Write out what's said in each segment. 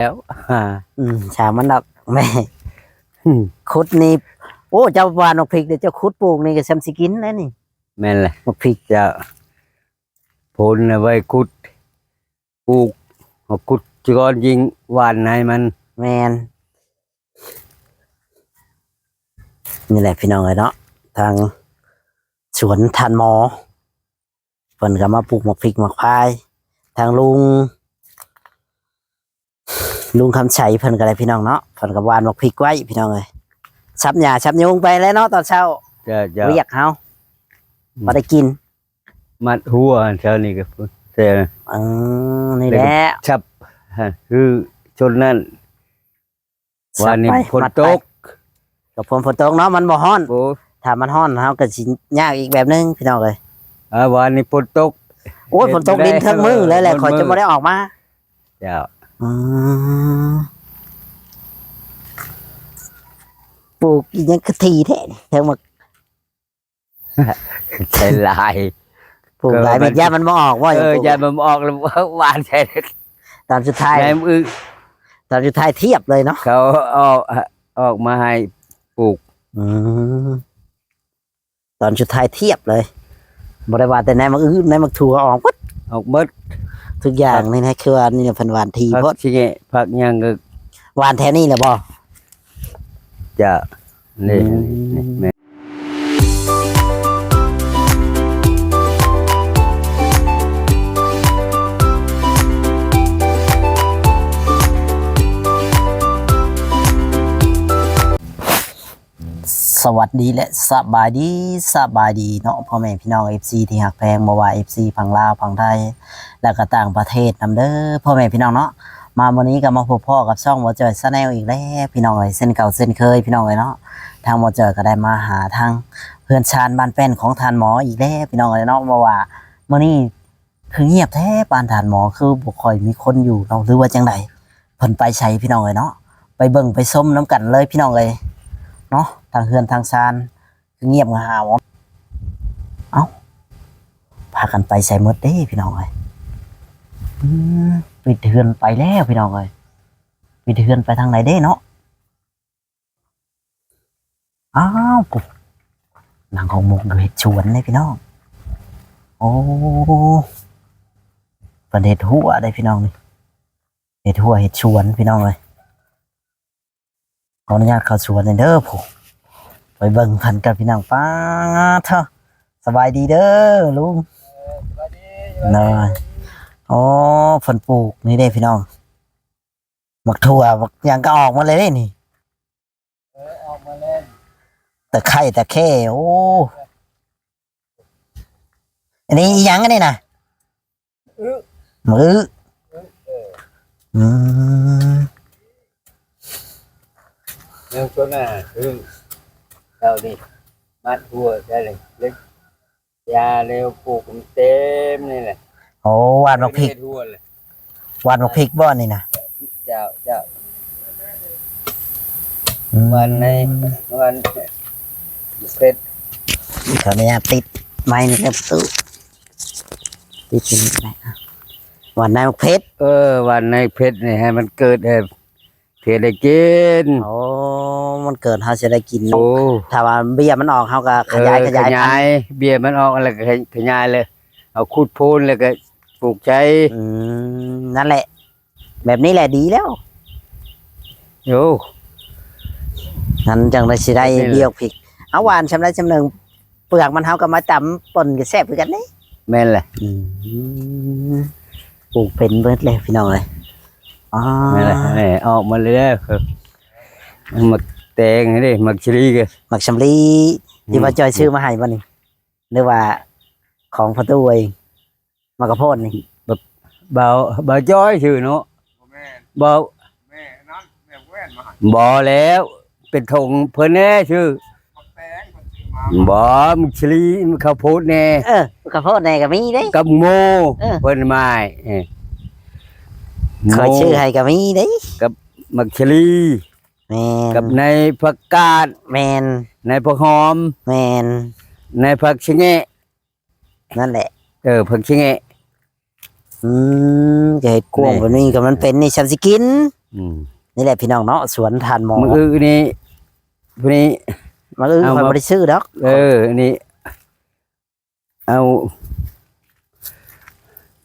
ແລ້ວ ອາ ອືມ ຊ່າງມັນດອກ ແມ່ ອືມ ຂຸດນີ້ ໂອ້ ເຈົ້າຫວ່ານໝາກພິກເດ້ ເຈົ້າຂຸດປູກນີ້ກໍຊ່ຳຊິກິນແລ້ວນີ້. ແມ່ນແຫຼະ ໝາກພິກ ເຈົ້າ ໂພນນະໄວ້ຂຸດ ປູກ ເຮົາຂຸດກ່ອນຈຶ່ງຫວ່ານໃຫ້ມັນ. ແມ່ນ ນີ້ແຫຼະພີ່ນ້ອງເອີຍເນາະ ທາງສວນທ່ານໝໍ ເພິ່ນກໍມາປູກໝາກພິກໝາກພາຍ ທາງລຸງ ລຸງຄຳໄຊເພິ່ນກໍໄດ້ພີ່ນ້ອງເນາະ ເພິ່ນກໍຫວ່ານໝາກພິກໄວ້ພີ່ນ້ອງເອີຍ ສັບຫຍ້າສັບຍຸງໄປແລ້ວເນາະຕອນເຊົ້າ. ເຈົ້າ ເຈົ້າ ວຽກເຮົາ ອືມ ບໍ່ໄດ້ກິນ ມັດຫົວເຊົ້ານີ້ກໍ ແຕ່ ເອີ ນີ້ແຫຼະ ສັບ ຄືຊົນນັ້ນ ສັບໄປ ວານນີ້ຝົນຕົກ ມັດໄປ ກໍຝົນ ຝົນຕົກເນາະ ມັນບໍ່ຮ້ອນ. ໂອ້ ຖ້າມັນຮ້ອນເຮົາກໍຊິຍາກອີກແບບໜຶ່ງພີ່ນ້ອງເອີຍ. ອາ ວານນີ້ຝົນຕົກ ໂອ້ຍ ຝົນຕົກດິນເທິງມື້ເລີຍແຫຼະ ຂ້ອຍຈຶ່ງບໍ່ໄດ້ອອກມາ. ເຈົ້າ ອືມ ປູກອີ່ຫຍັງຄືຖີ່ແທ້ ເທິງໝາກ ໃສ່ຫຼາຍ ປູກຫຼາຍ ກໍມັນ ແມ່ນຢ້ານມັນບໍ່ອອກບໍ່? ເອີ ປູກ ຢ້ານມັນບໍ່ອອກ ແລ້ວຫວ່ານໃສ່ ຕອນສຸດທ້າຍ ແມ່ນອຶ ຕອນສຸດທ້າຍທຽບເລີຍເນາະ ເຂົາເອົາ ເອົາອອກມາໃຫ້ປູກ. ອືມ ຕອນສຸດທ້າຍທຽບເລີຍ ບໍ່ໄດ້ວ່າແຕ່ໃນໝາກອຶ ໃນໝາກຖົ່ວອອກໝົດ ອອກໝົດ ທຸກຢ່າງ. ຜັກ ນີ້ນະ ຄືວ່ານີ້ນະ ເພິ່ນຫວ່ານຖີ່ໂພດ ຜັກຊິແງະ ຜັກຫຍັງກໍ ຫວ່ານແຖວນີ້ແຫຼະບໍ່? ຈະ ນີ້ ອືມ ນີ້ ແມ່ນ. ສະຫວັດດີ ແລະ ສະບາຍດີ ສະບາຍດີເນາະ ພໍ່ແມ່ພີ່ນ້ອງ ເອັຟຊີ ທີ່ຮັກແພງ ບໍ່ວ່າ ເອັຟຊີ ຝັ່ງລາວ ຝັ່ງໄທ ແລະ ກໍຕ່າງປະເທດນຳເດີ ພໍ່ແມ່ພີ່ນ້ອງເນາະ. ມາມື້ນີ້ກໍມາພົບພໍ້ກັບຊ່ອງບໍ່ຈ່ອຍ Channel ອີກແລ້ວພີ່ນ້ອງເອີຍ ເຊັ່ນເກົ່າເຊັ່ນເຄີຍພີ່ນ້ອງເອີຍເນາະ. ທາງບໍ່ຈ່ອຍກໍໄດ້ມາຫາທາງເຮືອນຊານບ້ານແປ້ນຂອງທ່ານໝໍອີກແລ້ວພີ່ນ້ອງເອີຍເນາະ ເພາະວ່າມື້ນີ້ ຄືງຽບແທ້ ບ້ານທ່ານໝໍຄືບໍ່ຄ່ອຍມີຄົນຢູ່ເນາະ ຫຼືວ່າຈັ່ງໃດ ເພິ່ນໄປໃສພີ່ນ້ອງເອີຍເນາະ. ໄປເບິ່ງໄປຊົມນຳກັນເລີຍພີ່ນ້ອງເອີຍເນາະ ທາງເຮືອນທາງຊານຄືງຽບຫາວ. ເອົ້າ ພາກັນໄປໃສໝົດເດ້ພີ່ນ້ອງເອີຍ? ອືມ ປິດເຮືອນໄປແລ້ວພີ່ນ້ອງເອີຍ ປິດເຮືອນໄປທາງໃດເດ້ເນາະ? ອ້າວ ຜູ້ ນັ່ງຫົກໝົກຢູ່ເຮັດສວນເດ້ພີ່ນ້ອງ. ໂອ້ ເພິ່ນເຮັດຮົ້ວເດ້ພີ່ນ້ອງນີ້ ເຮັດຮົ້ວເຮັດສວນພີ່ນ້ອງເອີຍ. ຂໍອະນຸຍາດເຂົ້າສວນແດ່ເດີ ຜູ້ ໄປເບິ່ງກັນກັບພີ່ນ້ອງ. ປາດເທີ ສະບາຍດີເດີລຸງ. ເອີ ສະບາຍດີ. ໂອ້ ເພິ່ນປູກນີ້ເດ້ພີ່ນ້ອງ. ໝາກຖົ່ວ ໝາກຫຍັງກໍອອກມາເລີຍເດ້ນີ້. ເອີ ອອກມາແລ້ວ ຕະໄຄ ຕະແຄ. ໂອ້ ອັນນີ້ອີຫຍັງອັນນີ້ນະ? ອຶ ໝາກອຶ ອຶ ເອີ ອືມ ຍັງຕົວໜ້າຄືເຈົ້ານີ້ ມັດຫົວໃສ່ເຫຼັກ ຢາແລ້ວປູກມັນເຕັມນີ້ແຫຼະ. ໂອ້ ຫວ່ານໝາກພິກ ເຮັດຫົວເລີຍ ຫວ່ານໝາກພິກບໍ່ນີ້ນະ? ເຈົ້າ ເຈົ້າ ອືມ ຫວ່ານໃນ ຫວ່ານເຜັດ. ຂໍອະນຸຍາດຕິດໄມນີ້ນະຕູ້ ຕິດນີ້ໄດ້. ຫວ່ານໃນໝາກເຜັດ ເອີ ຫວ່ານໃນເຜັດນີ້ໃຫ້ມັນເກີດ ໃຫ້ ເຮັດໃຫ້ກິນ. ໂອ້ ມັນເກີດເຮົາຊິໄດ້ກິນ. ໂອ້ ຖ້າວ່າເບ້ຍມັນອອກ ເຮົາກໍຂະຫຍາຍ ເອີ ຂະຫຍາຍ ຂະຫຍາຍ ເບ້ຍມັນອອກແລ້ວກໍຂະຫຍາຍເລີຍ ເອົາຂຸດໂພນແລ້ວກໍປູກໃສ່. ອືມ ນັ້ນແຫຼະ ແບບນີ້ແຫຼະດີແລ້ວ. ໂອ້ ມັນຈັ່ງໄດ້ຊິໄດ້ ແບບນີ້ແຫຼະ ເບ້ຍໝາກພິກ. ເອົາ ຫວ່ານຊ່ຳໃດຊ່ຳໜຶ່ງ ເປືອກມັນເຮົາກໍມາຕຳປົ່ນກໍແຊບຄືກັນເດ້. ແມ່ນແຫຼະ ອືມ ປູກເປັນເບິດເລີຍພີ່ນ້ອງເອີຍ. ອໍ ແມ່ນແຫຼະ ນີ້ອອກມາແລ້ວ ໝາກແຕງນີ້ເດ້ ໝາກສຳລີ ໝາກສຳລີ ອືມ ທີ່ວ່າຈ່ອຍຊື້ມາໃຫ້ບໍ່ນີ້ ຫຼືວ່າຂອງພໍ່ຕູ້ເອງ? ໝາກກະໂພດນີ້ ບ່າວ ບ່າວຈ້ອຍຊື່ເນາະ. ບໍ່ແມ່ນ ບໍ່ ແມ່ອັນນັ້ນ ແມ່ແວ່ນມາໃຫ້. ບໍ່ແລ້ວ ເປັນຖົງເພິ່ນແດ່ຊື່. ໝາກແຕງເພິ່ນຊື້ມາ. ບໍ່ ໝາກສາລີ ໝາກເຂົ້າໂພດແດ່. ເອີ ໝາກເຂົ້າໂພດແດ່ກໍມີເດ້ ກັບໂມ. ເອີ ເພິ່ນມາໃຫ້ ເອີ ຂ້ອຍຊື້ໃຫ້ກໍມີເດ້ ກັບໝາກສາລີ. ແມ່ນ ກັບໃນຜັກກາດ. ແມ່ນ ໃນຜັກຫອມ. ແມ່ນ ໃນຜັກສະແງະ. ນັ້ນແຫຼະ ເອີ ເພິ່ນຊິແງະ. ອືມ ຈະເຮັດກວງແບບນີ້ ນີ້ ກໍມັນເປັນນີ້ ຊ່ຳຊິກິນ. ອືມ ນີ້ແຫຼະພີ່ນ້ອງເນາະ ສວນທ່ານໝໍ. ມື້ອື່ນນີ້ ຜູ້ນີ້ ມື້ອື່ນ ເອົາ ຂ້ອຍ ມາ ບໍ່ໄດ້ຊື້ດອກ. ເອີ ນີ້ ເອົາ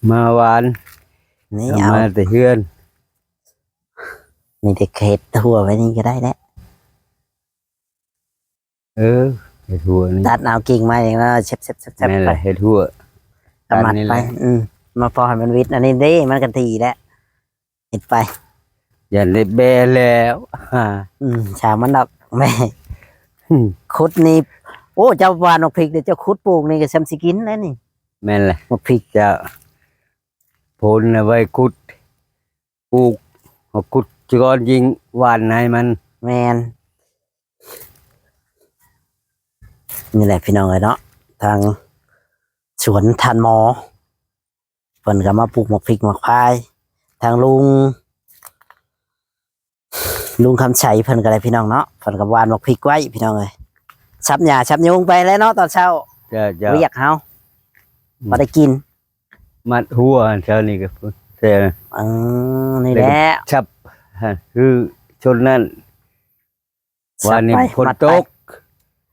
ມາຫວ່ານ ນີ້ ເອົາ ເອົາມາແຕ່ເຮືອນ. ນີ້ແຕ່ເຮັດຫົວໄວ້ນີ້ກໍໄດ້ແຫຼະ. ເອີ ເຮັດຫົວນີ້ ຕັດເອົາກິ່ງໄມ້ມາ ແຊບໆໆໆ ແມ່ນແຫຼະ ໄປ ເຮັດຫົວ ກຳມັດ ຕັດນີ້ ໄປ ແຫຼະ ອືມ ມາພໍໃຫ້ມັນວິດ ອັນນີ້ເດ້ ມັນກໍດີແຫຼະ ເຮັດໄປ. ຢ້ານໄດ້ແບແລ້ວ ອາ ອືມ ຊ່າງມັນດອກ ແມ່ ອືມ ຂຸດນີ້ ໂອ້ ເຈົ້າຫວ່ານໝາກພິກນີ້ ເຈົ້າຂຸດປູກນີ້ກໍຊ່ຳຊິກິນແລ້ວນີ້. ແມ່ນແຫຼະ ໝາກພິກ ເຈົ້າ ໂພນເອົາໄວ້ຂຸດ ປູກ ເຮົາຂຸດກ່ອນ ຈຶ່ງຫວ່ານໃຫ້ມັນ. ແມ່ນ ນີ້ແຫຼະພີ່ນ້ອງເອີຍເນາະ ທາງສວນທ່ານໝໍ ເພິ່ນກໍມາປູກໝາກພິກໝາກພາຍ ທາງລຸງ ລຸງຄຳໄຊເພິ່ນກໍໄດ້ພີ່ນ້ອງເນາະ ເພິ່ນກໍຫວ່ານໝາກພິກໄວ້ພີ່ນ້ອງເອີຍ ສັບຫຍ້າສັບຍຸງໄປແຫຼະເນາະ ຕອນເຊົ້າ. ເຈົ້າໆ ວຽກເຮົາ ອືມ ພໍໄດ້ກິນ. ມັດຫົວເຊົ້ານີ້ກໍແຕ່ ເອີ ນີ້ແຫຼະ ສັບ ຄືຊົນນັ້ນ ສັບໄປ ວານນີ້ຝົນຕົກ ມັດ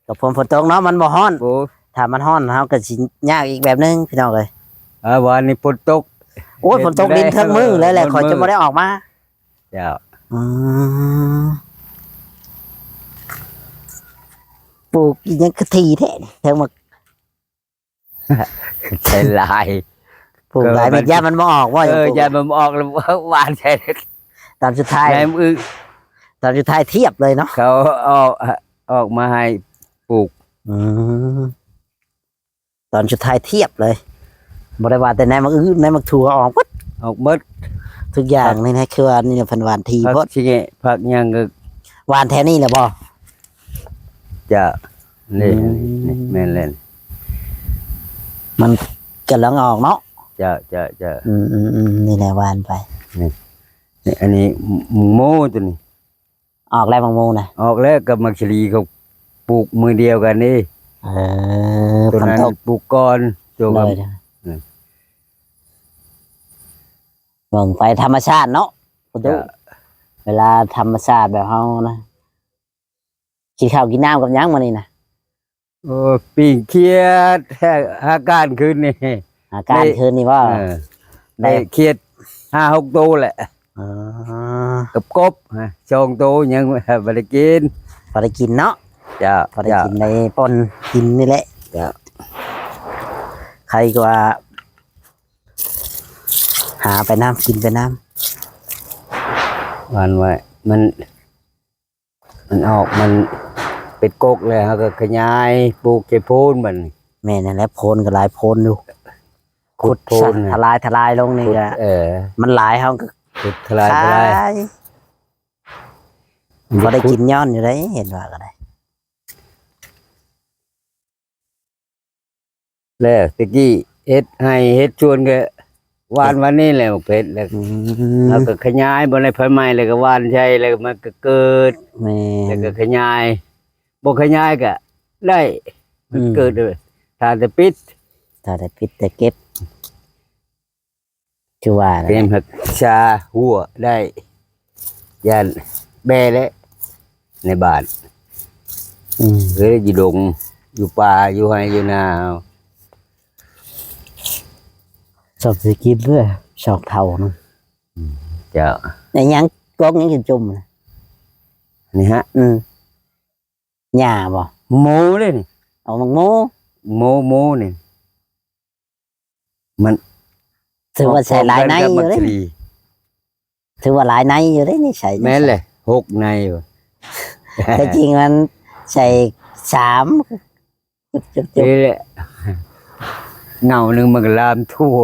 ໄປ ກໍຝົນ ຝົນຕົກເນາະ ມັນບໍ່ຮ້ອນ. ໂອ້ ຖ້າມັນຮ້ອນເຮົາກໍຊິຍາກອີກແບບໜຶ່ງພີ່ນ້ອງເອີຍ. ອາ ວານນີ້ຝົນຕົກ ໂອ້ຍ ຝົນຕົກດິນເທິງມື້ເລີຍແຫຼະ ຂ້ອຍຈຶ່ງບໍ່ໄດ້ອອກມາ. ເຈົ້າ ອືມ ປູກອີ່ຫຍັງຄືຖີ່ແທ້ ເທິງໝາກ ໃສ່ຫຼາຍ ປູກຫຼາຍ ກໍມັນ ເມັດ ຢ້ານມັນບໍ່ອອກບໍ່? ເອີ ຢາກປູກ ຢ້ານມັນບໍ່ອອກ ແລ້ວຫວ່ານໃສ່ ຕອນສຸດທ້າຍ ແມ່ນ ອື ຕອນສຸດທ້າຍທຽບເລີຍເນາະ ເຂົາເອົາ ເອົາອອກມາໃຫ້ປູກ. ອືມ ຕອນສຸດທ້າຍທຽບເລີຍ ບໍ່ໄດ້ວ່າແຕ່ໃນໝາກອຶ ໃນໝາກຖົ່ວ ອອກໝົດ ອອກໝົດທຸກຢ່າງ. ນີ້ນະ ຄືວ່ານີ້ນະ ເພິ່ນຫວ່ານຖີ່ໂພດ ຜັກຊິແງະ ຜັກຫຍັງກໍ ຫວ່ານແຖວນີ້ແຫຼະບໍ່? ເຈົ້າ ນີ້ ອືມ ນີ້ ແມ່ນແລ້ວ ມັນກຳລັງອອກເນາະ. ເຈົ້າ ເຈົ້າ ເຈົ້າ ອືມໆໆ ນີ້ແຫຼະຫວ່ານໄປ ນີ້ ນີ້ ອັນນີ້ໝູໂມຕົວນີ້ ອອກແລ້ວໝາກໂມນະ? ອອກແລ້ວ ກັບໝາກສາລີເຂົາປູກມື້ດຽວກັນນີ້. ເອີ ຕົວນັ້ນ ຝົນຕົກ ປູກກ່ອນ ໂຕກັບ ໂດຍ ອືມ ເບິ່ງໄປທຳມະຊາດເນາະ ພຸ້ນ ເຈົ້າ ເວລາທຳມະຊາດແບບເຮົານະ. ກິນເຂົ້າກິນນ້ຳກັບຫຍັງມື້ນີ້ນະ? ໂອ້ ປີ້ງຂຽດ ຫາການຄືນນີ້ ຫາການ ໄດ້ ຄືນນີ້ບໍ່? ເອີ ໄດ້ ໄດ້ຂຽດຫ້າຫົກໂຕແຫຼະ. ອໍ ກັບກົບ ສອງໂຕ ຍັງບໍ່ໄດ້ກິນ ພໍໄດ້ກິນເນາະ. ເຈົ້າ ພໍໄດ້ ເຈົ້າ ກິນ ໄດ້ປົ່ນກິນນີ້ແຫຼະ. ເຈົ້າ ໃຄກວ່າຫາໄປນຳ ກິນໄປນຳ ຫວ່ານໄວ້ ມັນ ມັນອອກ ມັນເປັນກົກແລ້ວ ເຮົາກໍຂະຫຍາຍ ປູກໃສ່ໂພນບັດນີ້. ແມ່ນນັ້ນແຫຼະ ໂພນກໍຫຼາຍໂພນຢູ່ ຂຸດໂພນ ຂຸດທະລາຍ ທະລາຍລົງນີ້ກໍ ເອີ ມັນຫຼາຍ ເຮົາກໍຂຸດທະລາຍ ທະລາຍ ຂາຍ ບໍ່ໄດ້ກິນຍ້ອນຢູ່ເດ້ ເຫັນວ່າກໍໄດ້. ແລ້ວແຕ່ກີ້ເຮັດໄຮ່ເຮັດສວນກໍຫວ່ານ ເຮັດ ຫວ່ານນີ້ແຫຼະ ໝາກເຜັດແລ້ວ ອືມ ເຮົາກໍຂະຫຍາຍ ບໍ່ໄດ້ໄຟໄໝ້ແລ້ວກໍຫວ່ານໃສ່ ແລ້ວມັນກໍເກີດ. ແມ່ນ ແລ້ວກໍຂະຫຍາຍ ບໍ່ຂະຫຍາຍກໍໄດ້ ມັນ ອືມ ເກີດເລີຍ ຖ້າແຕ່ປິດ ຖ້າແຕ່ປິດແຕ່ເກັບ. ຄືວ່າແຫຼະ ເກມຮັກສາຫົວໄດ້ ຢ້ານແບແຫຼະໃນບ້ານ ອືມ ເອີ ຢູ່ດົງຢູ່ປ່າຢູ່ໄຮ່ຢູ່ນາ ຊອກຊິກິນເດີ ຊອກເຖົ້ານະ. ອືມ ເຈົ້າ ໄດ້ຫຍັງ ກົກຫຍັງຈຸ່ມໆ ນີ້ຮະ ອືມ ຫຍ້າບໍ່? ໂມເດ້ນີ້ ເອົາໝາກໂມ ໂມ ໂມນີ້ ມັນ ຖືວ່າໃສ່ຫຼາຍໃນຢູ່ເດ້ ຖືວ່າຫຼາຍໃນຢູ່ເດ້ນີ້ ໃສ່ ແມ່ນແຫຼະ ຫົກໃນ ແທ້ຈິງມັນໃສ່ສາມ ຈຸບໆໆ ນີ້ແຫຼະ ເຫງົ້າໜຶ່ງມັນກໍລາມທົ່ວ.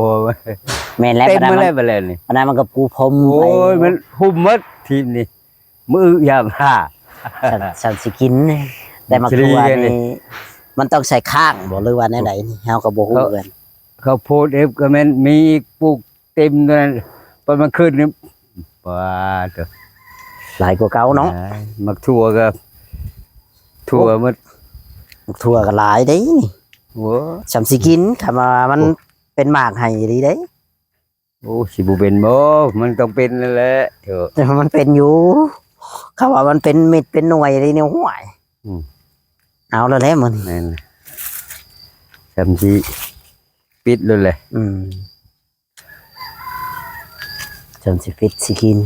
ແມ່ນແລ້ວ ເຕັມໝົດແລ້ວ ບັດນັ້ນນີ້ ບັດນັ້ນມັນກໍປູພົມ ໂອ້ຍ ໄປ ມັນຫຸ້ມໝົດທີບນີ້ ມື້ຢາມຫາ ສັນ ສັນຊິກິນ ແຕ່ໝາກຖົ່ວນີ້ ມັນຕ້ອງໃສ່ຄ້າງບໍ່ ຫຼືວ່າແນວໃດນີ້ ເຮົາກໍບໍ່ຮູ້ຄືກັນ. ເຂົາ ເຂົາໂພດເອັຟກໍແມ່ນມີອີກ ປູກເຕັມນັ້ນ ປະມານຄືນນີ້ ປາດ ຫຼາຍກວ່າເກົ່າເນາະ. ໝາກຖົ່ວກໍ ໂອ້ ຖົ່ວໝົດ ໝາກຖົ່ວກໍຫຼາຍເດ້ນີ້ ໂອ້ ສ່ຳຊິກິນ ຄັນວ່າມັນ ໂອ້ ເປັນໝາກໃຫ້ອີ່ຫຼີເດ້. ໂອ້ ຊິບໍ່ເປັນບໍ່? ມັນຕ້ອງເປັນນັ້ນແຫຼະ. ເອີ ແຕ່ວ່າມັນເປັນຢູ່ ເຂົາວ່າມັນເປັນເມັດເປັນໜ່ວຍເລີຍນີ້ ຫ້ວຍ. ອືມ ເອົາແລ້ວແຫຼະມື້ນີ້. ແມ່ນ ຊ່ຳຊິປິດໂລດແຫຼະ. ອືມ ຊ່ຳຊິປິດຊິກິນ.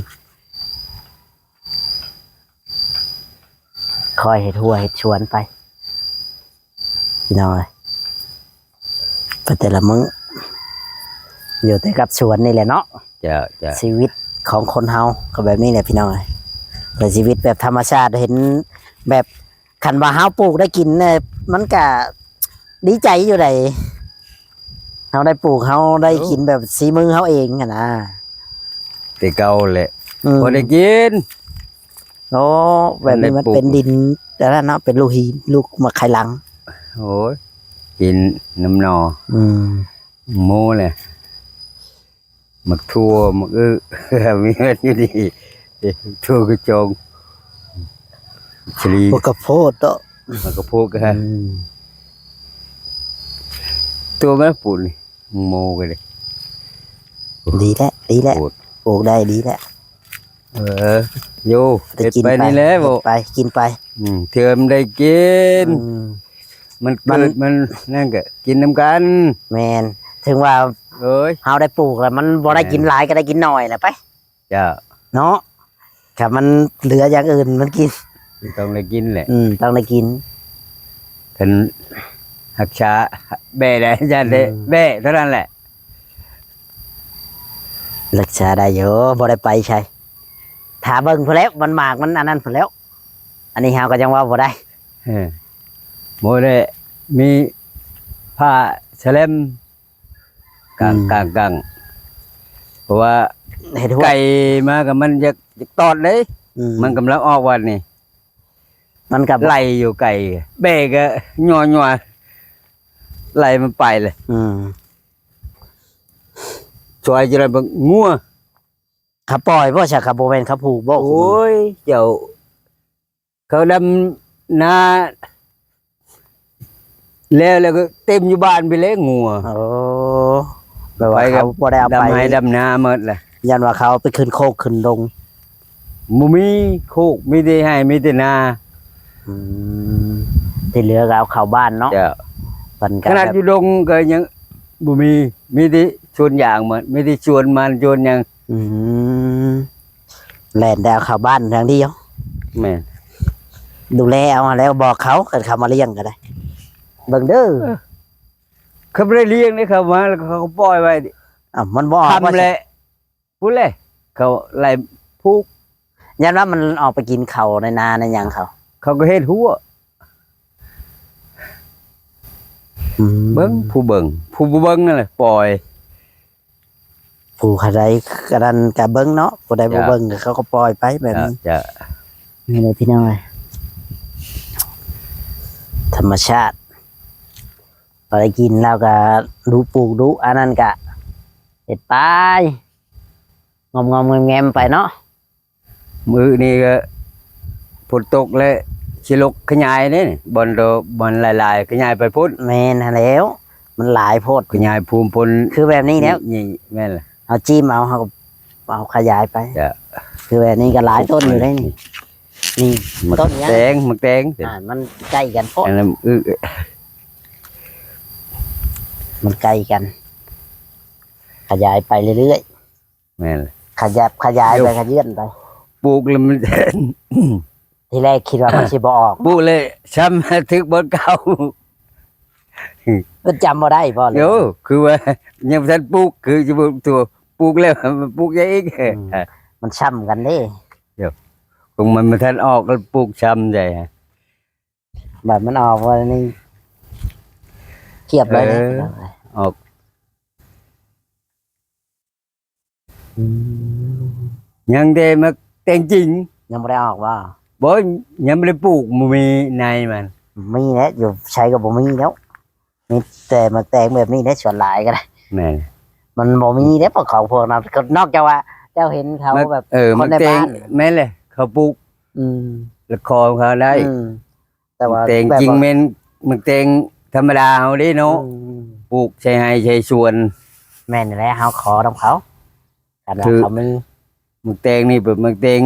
ຄ່ອຍເຮັດຮົ້ວເຮັດສວນໄປ ພີ່ນ້ອງເອີຍ. ໄປແຕ່ລະມື້ ຢູ່ແຕ່ກັບສວນນີ້ແຫຼະເນາະ. ເຈົ້າ ເຈົ້າ. ຊີວິດຂອງຄົນເຮົາກໍແບບນີ້ແຫຼະ ພີ່ນ້ອງເອີຍ. ແຕ່ຊີວິດແບບທຳມະຊາດ ເຫັນແບບ ຄັນວ່າເຮົາປູກໄດ້ກິນນະ ມັນກະດີໃຈຢູ່ໃດ໋. ເຮົາໄດ້ປູກ ເຮົາໄດ້ ໂອ້ ກິນແບບສີມືເຮົາເອງຫັ້ນນະ ແຕ່ເກົ່າແຫຼະ. ອືມ ພໍໄດ້ກິນ. ໂອ້ ແບບນີ້ມັນເປັນດິນອັນນັ້ນເນາະ ເປັນລູກຫີນ ລູກໝາກໄຂ່ຫຼັງ. ໂອ້ຍ ກິນນຳໜໍ່ ອືມ ໝູແຫຼະ. ໝາກຖົ່ວ ໝາກອຶ ມີເບິດຢູ່ນີ້. ຖົ່ວກະຈອງ ສາລີ ໝາກກະໂພດເນາະ ໝາກກະໂພດກະ ອືມ ຕົວມັນປູກນີ້ ໂມກະເດ ດີແຫຼະ ດີແຫຼະ ປູກໄດ້ດີແຫຼະ. ເອີ ໂຍ ໄປກິນໄປ ໄປນີ້ແຫຼະ ເຮັດໄປ ກິນໄປ. ອືມ ເທື່ອມັນໄດ້ກິນ ອືມ ມັນເກີດ ມັນ ມັນນັ້ນກະກິນນຳກັນ. ແມ່ນ ເຖິງວ່າ ໂອ້ຍ ເຮົາໄດ້ປູກແລ້ວ ມັນບໍ່ໄດ້ ແມ່ນ ກິນຫຼາຍ ກໍໄດ້ກິນໜ້ອຍແຫຼະໄປ. ເຈົ້າ ເນາະ ຖ້າມັນເຫຼືອຢ່າງອື່ນມັນກິນ ຕ້ອງໄດ້ກິນແຫຼະ. ອືມ ຕ້ອງໄດ້ກິນ. ຄັນຮັກສາແບ້ໄດ້ ຢ້ານແຕ່ ອືມ ແບ້ເທົ່ານັ້ນແຫຼະ. ຮັກສາໄດ້ຢູ່ ບໍ່ໄດ້ໄປໃສ ຖ້າເບິ່ງພຸ້ນແຫຼະ ມັນໝາກມັນອັນນັ້ນພຸ້ນແຫຼະ. ອັນນີ້ເຮົາກໍຍັງເວົ້າບໍ່ໄດ້. ເອີ ບໍ່ໄດ້ມີຜ້າສະແລັມ ກາງ ອືມ ກາງ ກາງ ເພາະວ່າເຮັດຫົວໄກ່ມາກໍມັນຢາກ ຢາກຕອດເດ້. ອືມ ມັນກຳລັງອອກວັນນີ້ ມັນກໍໄລ່ຢູ່ໄກ່ ແບ້ກໍຍົວໆ ໄລ່ມັນໄປເລີຍ. ອືມ ຊ່ອຍຈະໄດ້ເບິ່ງງົວ ເຂົາປ່ອຍບໍ່ຊະ? ເຂົາບໍ່ແມ່ນເຂົາຜູກບໍ່? ໂອ້ຍ ເຈົ້າ ເຂົາດຳນາແລ້ວ ແລ້ວກໍເຕັມຢູ່ບ້ານພີ້ແຫຼະງົວ. ໂອ້ ແບບວ່າເຂົາບໍ່ໄດ້ເອົາໄປ ດຳໄຮ່ດຳນາໝົດລະ ຢ້ານວ່າເຂົາໄປຂຶ້ນໂຄກຂຶ້ນດົງ. ບໍ່ມີໂຄກ ມີແຕ່ໄຮ່ ມີແຕ່ນາ. ອືມ ທີ່ເຫຼືອກໍເອົາເຂົ້າບ້ານເນາະ. ເຈົ້າ ເພິ່ນກໍ ຂະໜາດ ແບບ ຢູ່ດົງກໍຍັງບໍ່ມີ ມີແຕ່ສວນຢາງໝົດ ມີແຕ່ສວນມັນສວນຫຍັງ. ອືມ ແລ່ນແຕ່ເອົາເຂົ້າບ້ານຢ່າງດຽວ. ແມ່ນ ດູແລເອົາຫັ້ນແຫຼະ ບອກເຂົາ ຄັນເຂົາມາລ້ຽງກໍໄດ້ ເບິ່ງເດີ. ເອີ ເຂົາບໍ່ໄດ້ລ້ຽງເດ້ ເຂົາມາແລ້ວເຂົາກໍປ່ອຍໄວ້. ອ້າວ ມັນບໍ່ອອກ ຄ່ຳແຫຼະ ພຸ້ນແຫຼະ ເຂົາໄລ່ຜູກ ຢ້ານວ່າມັນອອກໄປກິນເຂົ້າໃນນາໃນຫຍັງເຂົາ ເຂົາກໍເຮັດຮົ້ວ. ອືມ ເບິ່ງ ຜູ້ເບິ່ງ ຜູ້ບໍ່ເບິ່ງນັ້ນແຫຼະປ່ອຍ. ຜູ້ໃດອັນນັ້ນກະເບິ່ງເນາະ ຜູ້ໃດບໍ່ເບິ່ງ ເຈົ້າ ເຂົາກໍປ່ອຍໄປແບບນີ້. ເຈົ້າ ນີ້ແຫຼະພີ່ນ້ອງເອີຍ ທຳມະຊາດ ພໍໄດ້ກິນແລ້ວກະດຸປູກດຸ ອັນນັ້ນກະເຮັດໄປ ງອມໆແງມໆໄປເນາະ. ມື້ນີ້ກໍຝົນຕົກແລ້ວ ຊິລົກຂະຫຍາຍເດ້ ບ່ອນໂຕ ບ່ອນຫຼາຍໆ ຂະຫຍາຍໄປພຸ້ນ. ແມ່ນຫັ້ນແຫຼ້ວ ມັນຫຼາຍໂພດ ຂະຫຍາຍພູມພົ້ນ ຄືແບບນີ້ແລ້ວ. ນີ້ ແມ່ນລະ ເຮົາຈິ້ມເອົາ ເຮົາກໍເອົາຂະຫຍາຍໄປ. ຈ້ະ ຄືແບບນີ້ກໍຫຼາຍຕົ້ນຢູ່ເດ້ນີ້. ນີ້ ໝາກ ຕົ້ນຫຍັງ? ແຕງ ໝາກແຕງ. ອ່າ ມັນໃກ້ກັນໂພດ ອັນນັ້ນ ອື ມັນໃກ້ກັນ ຂະຫຍາຍໄປເລື້ອຍໆ. ແມ່ນ ຂະຫຍັບຂະຫຍາຍໄປ ໂຍ ຂະເຍືອນໄປ. ປູກແລ້ວມັນ ທີແລກຄິດວ່າມັນຊິບໍ່ອອກ ປູກເລີຍຊ້ຳ ຖືກບ່ອນເກົ່າ. ມັນຈຳບໍ່ໄດ້ບໍ່? ໂຍ ຄືວ່າຍັງບໍ່ທັນປູກ ຄືຊິປູກຕົວ ປູກແລ້ວ ປູກຫຍັງອີກ? ອືມ ມັນຊ້ຳກັນເດ້. ໂຍ ຂອງມັນບໍ່ທັນອອກ ແລ້ວປູກຊ້ຳໃດ. ບາດມັນອອກວ່ານີ້ ຄຽບເລີຍເດ້. ເອີ ອອກ. ອືມ ຍັງແຕ່ໝາກແຕງຈິງ ຍັງບໍ່ໄດ້ອອກບໍ່? ບໍ່ ຍັງບໍ່ໄດ້ປູກ ບໍ່ມີໃນມັນ. ມີແຫຼະ ຢູ່ໃສກໍບໍ່ມີແລ້ວ ມີແຕ່ໝາກແຕງແບບນີ້ແຫຼະ ສ່ວນຫຼາຍກໍໄດ້. ແມ່ນ ມັນບໍ່ມີເດ້ ພວກເຂົາພວກນັ້ນ ນອກຈາກວ່າເຈົ້າເຫັນເຂົາແບບ ເອີ ຄົນໃນບ້ານ. ແມ່ນແຫຼະ ເຂົາປູກ ອືມ ແລ້ວຂໍເຂົາໄດ້. ອືມ ແຕ່ວ່າແຕງຈິງແມ່ນໝາກແຕງທຳມະດາເຮົາເດ້ເນາະ. ອືມ ປູກໃສ່ໄຮ່ໃສ່ສວນ. ແມ່ນແຫຼະ ເຮົາຂໍນຳເຂົາ. ຄັນວ່າ ຄື ເຂົາມີ ໝາກແຕງນີ້ເປັນໝາກແຕງ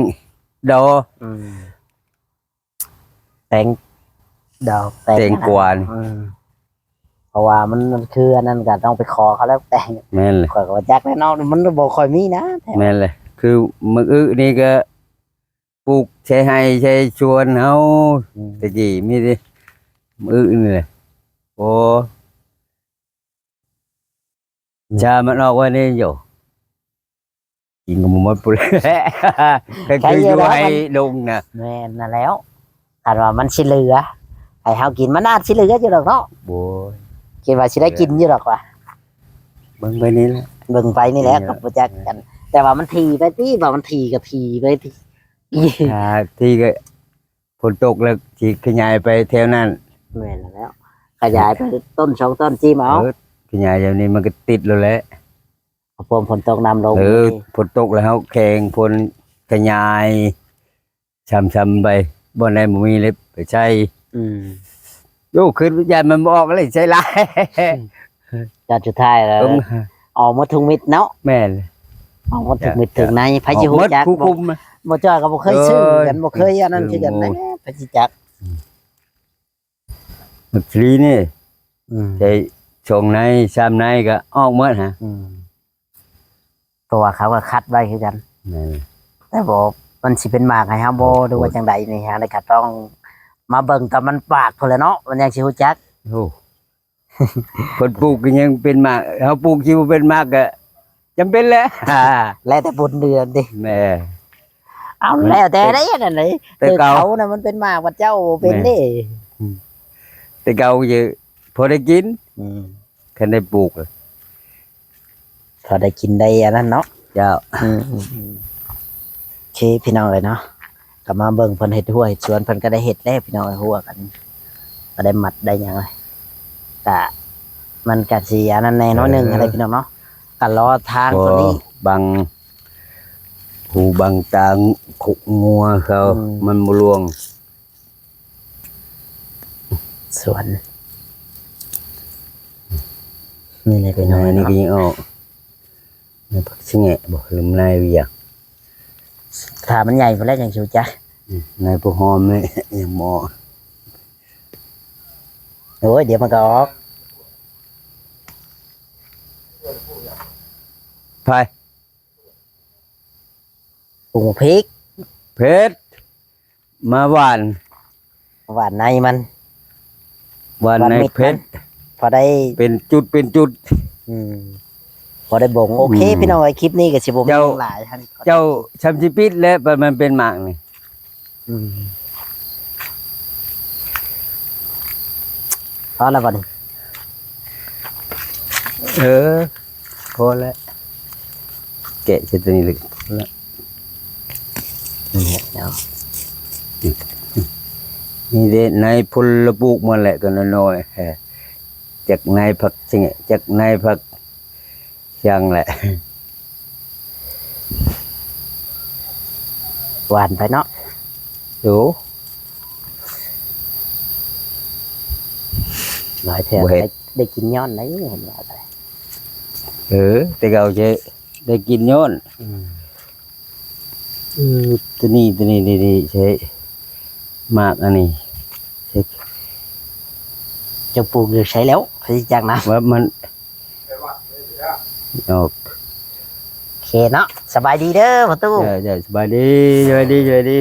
ດອ ອືມ ແຕງດອກ ແຕງ ແຕງກວານີ້ ອືມ ເພາະວ່າມັນ ມັນຄືອັນນັ້ນກໍຕ້ອງໄປຂໍເຂົາແລ້ວແຕງ ແມ່ນແຫຼະ ຂ້ອຍກໍບໍ່ຈັກແຫຼະເນາະ ມັນບໍ່ຄ່ອຍມີນະ ແຖວ ແມ່ນແຫຼະ ຄືໝາກອຶນີ້ກໍ ປູກໃສ່ໄຮ່ໃສ່ສວນເຮົາ ອືມ ແຕ່ກີ້ມີແຕ່ມື້ນີ້ແຫຼະ ໂອ້ ອືມ ຊາມັນອອກໄວ້ນີ້ຢູ່ ກິນກໍບໍ່ໝົດພຸ້ນແຫຼະ ກໍຄືຢູ່ໄຮ່ດົງນະ ແມ່ນນັ້ນແລ້ວ ຄັນວ່າມັນຊິເຫຼືອໃຫ້ເຮົາກິນ ມັນອາດຊິເຫຼືອຢູ່ດອກເນາະ ໂອ້ຍ ຄິດວ່າຊິໄດ້ກິນຢູ່ດອກວ່າ ເບິ່ງໄປນີ້ແຫຼະ ເບິ່ງໄປນີ້ແຫຼະ ແມ່ນ ກໍບໍ່ຈັກກັນ ແຕ່ວ່າມັນຖີ່ໄປຕິ ວ່າມັນຖີ່ກໍຖີ່ໄປຕິ ອ່າ ທີ່ກໍຝົນຕົກແລ້ວຊິຂະຫຍາຍໄປແຖວນັ້ນ ແມ່ນແລ້ວ ຂະຫຍາຍໄປຕົ້ນສອງຕົ້ນຈີມເອົາ ເອີ ຂະຫຍາຍແຖວນີ້ມັນກໍຕິດໂລດແຫຼະ ພໍຝົນຕົກນ້ຳລົງ ເອີ ຝົນຕົກແລ້ວເຮົາແຂ່ງຝົນຂະຫຍາຍຊ້ຳໆໄປ ບ່ອນໃດບໍ່ມີເລີຍໄປໃສ່ ອືມ ໂອ້ ຄືຢ້ານມັນບໍ່ອອກເລີຍ ໃສ່ຫຼາຍ ອືມ ຈະສຸດທ້າຍແລ້ວ ເອີ ອອກໝົດທຸກເມັດເນາະ ແມ່ນ ອອກໝົດທຸກເມັດ ຈະ ທຸກໃນ ໃຜຊິຮູ້ຈັກ ອອກໝົດ ຜູ້ຄຸມ ບໍ່ ບໍ່ຈ້ອຍກໍບໍ່ເຄີຍຊື້ຄືກັນ ເອີຍ ບໍ່ເຄີຍອັນນັ້ນຄືກັນ ອືມ ໃຜຊິຈັກ ອືມ ໝາກຊະລີນີ້ ອືມ ໃສ່ສອງໃນສາມໃນກໍອອກໝົດຫະ ອືມ ເພາະວ່າເຂົາກໍຄັດໄວ້ຄືກັນ ແມ່ນ ແຕ່ບໍ່ ມັນຊິເປັນໝາກໃຫ້ເຮົາບໍ່ ໂອ້ ຫຼືວ່າຈັ່ງໃດນີ້ຫາ ແລ້ວກໍຕ້ອງມາເບິ່ງຕອນມັນປາກພຸ້ນແຫຼະເນາະ ມັນຈັ່ງຊິຮູ້ຈັກ ໂອ້ ເພິ່ນປູກກໍຍັງເປັນໝາກ ເຮົາປູກຊິບໍ່ເປັນໝາກກໍຈຳເປັນແຫຼະ ແລ້ວແຕ່ບຸນເດືອນຕິ ແມ່ນ ເອົາ ແລ້ວແຕ່ໃດອັນນັ້ນເດ້ ແຕ່ເກົ່າ ເຂົານະມັນເປັນໝາກ ບັດເຈົ້າບໍ່ເປັນເດ້ ແມ່ນ ອືມ ແຕ່ເກົ່າກໍຈະພໍໄດ້ກິນ ອືມ ຄັນໄດ້ປູກ ພໍໄດ້ກິນໄດ້ອັນນັ້ນເນາະ ເຈົ້າ ອືມ ໂອເຄ ພີ່ນ້ອງເອີຍເນາະ ກໍມາເບິ່ງເພິ່ນເຮັດຮົ້ວເຮັດສວນ ເພິ່ນກໍໄດ້ເຮັດແລ້ວພີ່ນ້ອງເອີຍ ຮົ້ວກັນ ກໍໄດ້ມັດໄດ້ຫຍັງ ກະ ມັນກະຊິອັນນັ້ນແດ່ໜ້ອຍໜຶ່ງ ເອີ ຫັ້ນແຫຼະພີ່ນ້ອງເນາະ ກະລໍທາງຕົວນີ້ ບັງຫູບັງຕາງົວເຂົາ ອືມ ມັນບໍ່ລ່ວງ ສວນ ນີ້ແຫຼະພີ່ນ້ອງ ອັນນີ້ກໍຍັງອອກ ໃນຜັກສະແຫງະບໍ່ ຫຼືໃນວຽງ ຖ້າມັນໃຫຍ່ພຸ້ນແລ້ວຈັ່ງຊິຮູ້ຈັກ ອືມ ໃນພວກຫອມນີ້ຍັງບໍ່ອອກ ໂອ້ຍ ດຽວມັນກໍອອກ ໄປ ປຸງພິກ ເຜັດ ມາຫວ່ານ ຫວ່ານໃນມັນ ຫວ່ານໃນເຜັດ ພໍໄດ້ເປັນຈຸດເປັນຈຸດ ອືມ ພໍໄດ້ບົ່ງ ໂອເຄ ອືມ ພີ່ນ້ອງເອີຍ ຄລິບນີ້ກໍຊິບໍ່ມີຫຍັງຫຼາຍ ເຈົ້າ ຊ່ຳຊິປິດແລ້ວ ມັນເປັນໝາກນີ້ ອືມ ພໍແລ້ວບັດນີ້ ເອີ ພໍແລ້ວ ແກະໃສ່ຕົວນີ້ເລີຍ ພໍແລ້ວ ນີ້ເນາະ ນີ້ເດ້ ໃນພົນລະປູກມັນແຫຼະ ກໍນ້ອຍໆ ແຮະ ຈັກໃນຜັກສະແຫງະ ຈັກໃນຜັກຫຍັງແຫຼະ ຫວ່ານໄປເນາະ ໂອ້ ຫຼາຍແທ້ ບໍ່ເຮັດ ໄດ້ ໄດ້ກິນຍ້ອນໄດ໋ ເຫັນວ່າໄດ໋ ເອີ ແຕ່ເກົ່າຈະໄດ້ກິນຍ້ອນ ອືມ ເອີ ຕົວນີ້ ຕົວນີ້ ນີ້ ນີ້ ໃຊ້ໝາກອັນນີ້ ໃຊ້ ເຈົ້າປູກຢູ່ໃສແລ້ວ ໃຜຊິຈັກນະ ວ່າມັນ ໂອເຄເນາະ ສະບາຍດີເດີພໍ່ຕູ້ ເຈົ້າ ເຈົ້າ ສະບາຍດີ ສະບາຍດີ ສະບາຍດີ.